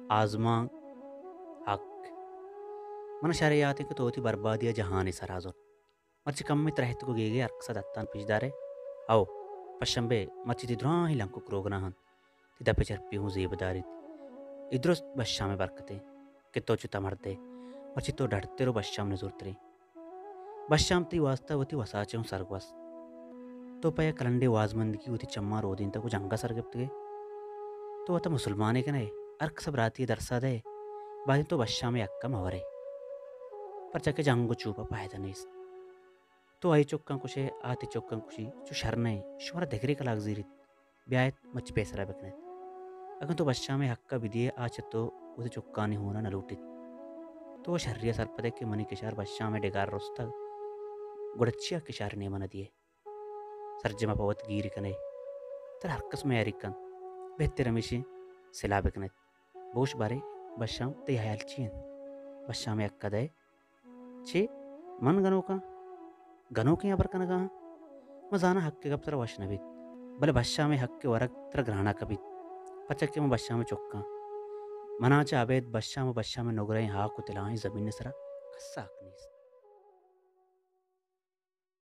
آزمانک، حق۔ من شر یات انت کہ تو وتی بربادی ءَ جہان ءِ سرا زرت۔ مرچی کمے ترہتگ ءُ گیگ ءَ ہرکس ءَ دتان پیش دار ئے۔ ہئو، پشمبے، مرچی تئی دراہیں لنکک روگنا انت۔ تئی دپ ءِ چرپی ہوں زیب داریت۔ اے درست بشام ءِ برکت انت کہ تو چو تہ مرد ئے۔ مرچی تو ڈڈتر ءُ بشام نزورتر انت۔ بشام تئی واستا وتی وساچ ءَ ہوں سرگوست۔ تو پہ یک کلنڈے وازمندگی وتی چماں رودینتگ ءُ جنگ ءَ سر گپتگ ئے۔ تو وت ءَ مسلمانے کن ئے، ہرکس ءَ براتی ءِ درس ءَ دئے، بازیں تو بشام ءِ حق ءَ مہ ور ئے۔ پرچا کہ جنگ ءُ چوپ ءَ پائدہ نیست۔ تو آئی چکاں کش ئے، آ تئی چکاں کشی، چو شر نہ انت، شمارا دگرے کلاگ زیریت۔ بیایت، مرچی پیسرا بکن ات۔ اگن تو بشام ءِ حق ءَ بدئے، آ چہ تو وتی چکانی ہون ءَ نہ لوٹیت۔ تو شری ءَ سرپد ئے کہ منی کشار بشام ءِ ڈگار رستگ، گڑا چیا کشار ءِ نیمگ ءَ نہ دئے؟ سرجم ءَ پہ وت گیر کن ئے۔ ترا ہرکس میاریت کنت۔ بہتر ہمیش انت سلاہ بکن ات۔ بگوش باریں بشام، تئی ہیال چی انت؟ بشام ءِ حق ءَ دئے؟ چے؟ من گنوک آں؟ گنوکیں ہبر کنگ ءَ آں؟ من زاناں حق ءِ گپ ترا وش نہ بیت، بلے بشام ءِ حق ءِ ورگ ترا گران ءَ کپیت، پرچا کہ من بشام ءِ چک آں۔ من ءَ چہ ابید بشام ءُ بشام ءِ نگرہیں ہاک ءُ تلائیں زمین ءِ سرا کس ءَ حق نیست۔